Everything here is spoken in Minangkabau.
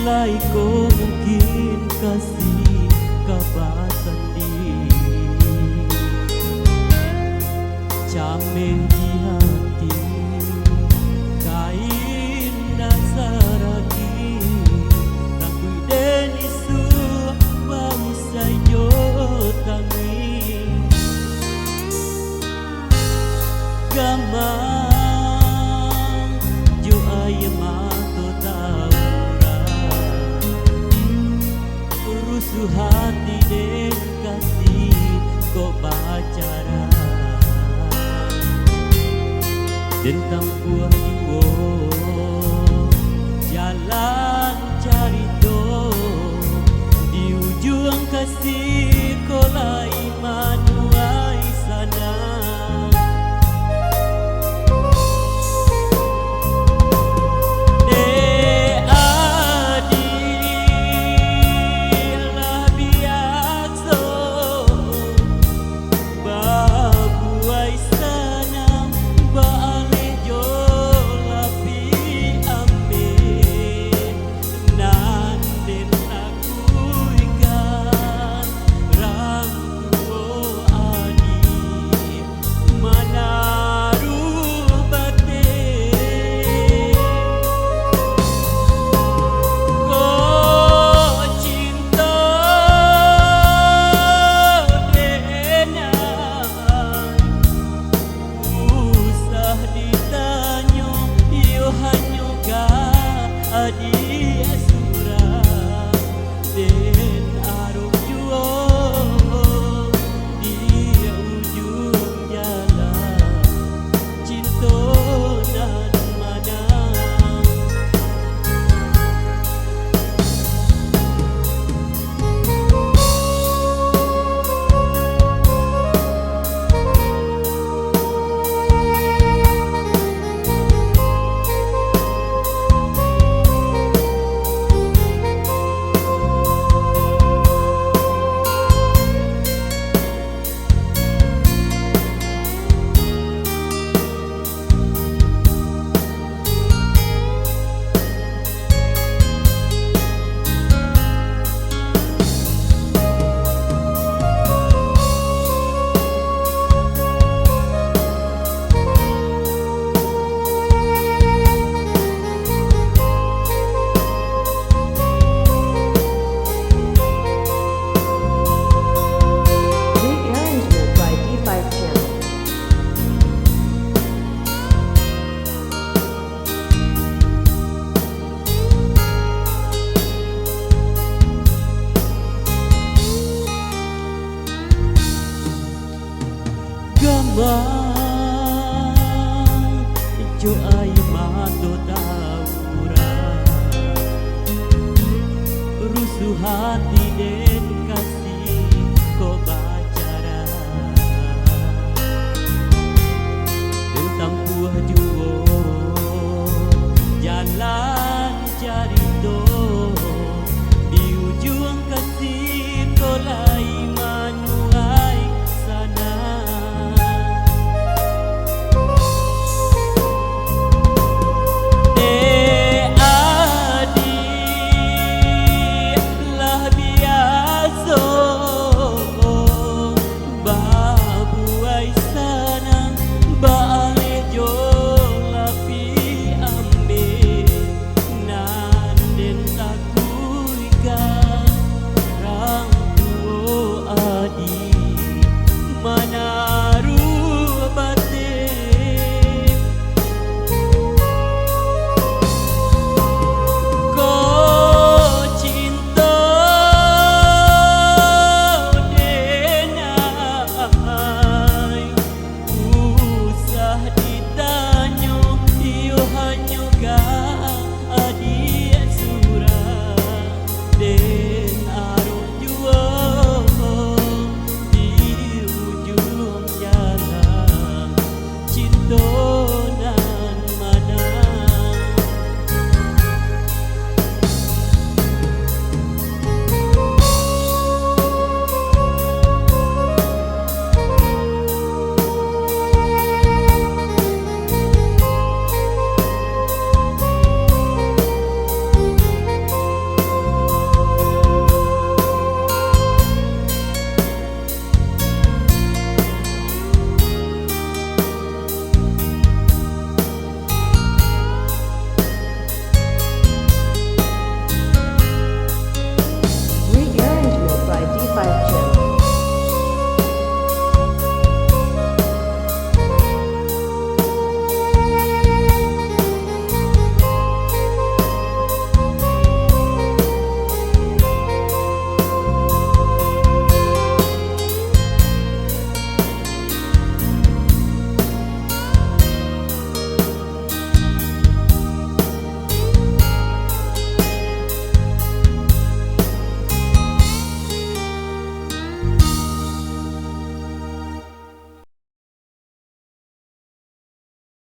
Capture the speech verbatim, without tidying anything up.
Iko mungkin kasih ka basandi, cameh di hati, kain nan saragi, takuik den isuak bausai jo tangih. Gamang jo aia mato taurang, rusuah hati den kasih kok bacarang. Den tampuah juo jalan carito, di ujuang kasih ko lai manuai sanang. Dek adiak lah biaso babuai sanang, baaleh jo lapih ameh. Nan den takuikan rang tuo adiak manaruah bateh. Kok cinto dek nan usah ditanyo, iyo hanyo ka adiak surang. Den arok juo di ujuang jalan, cinto nan manang. Big arrangement by D five Channel. Gamang jo aia mato taurang, rusuah hati den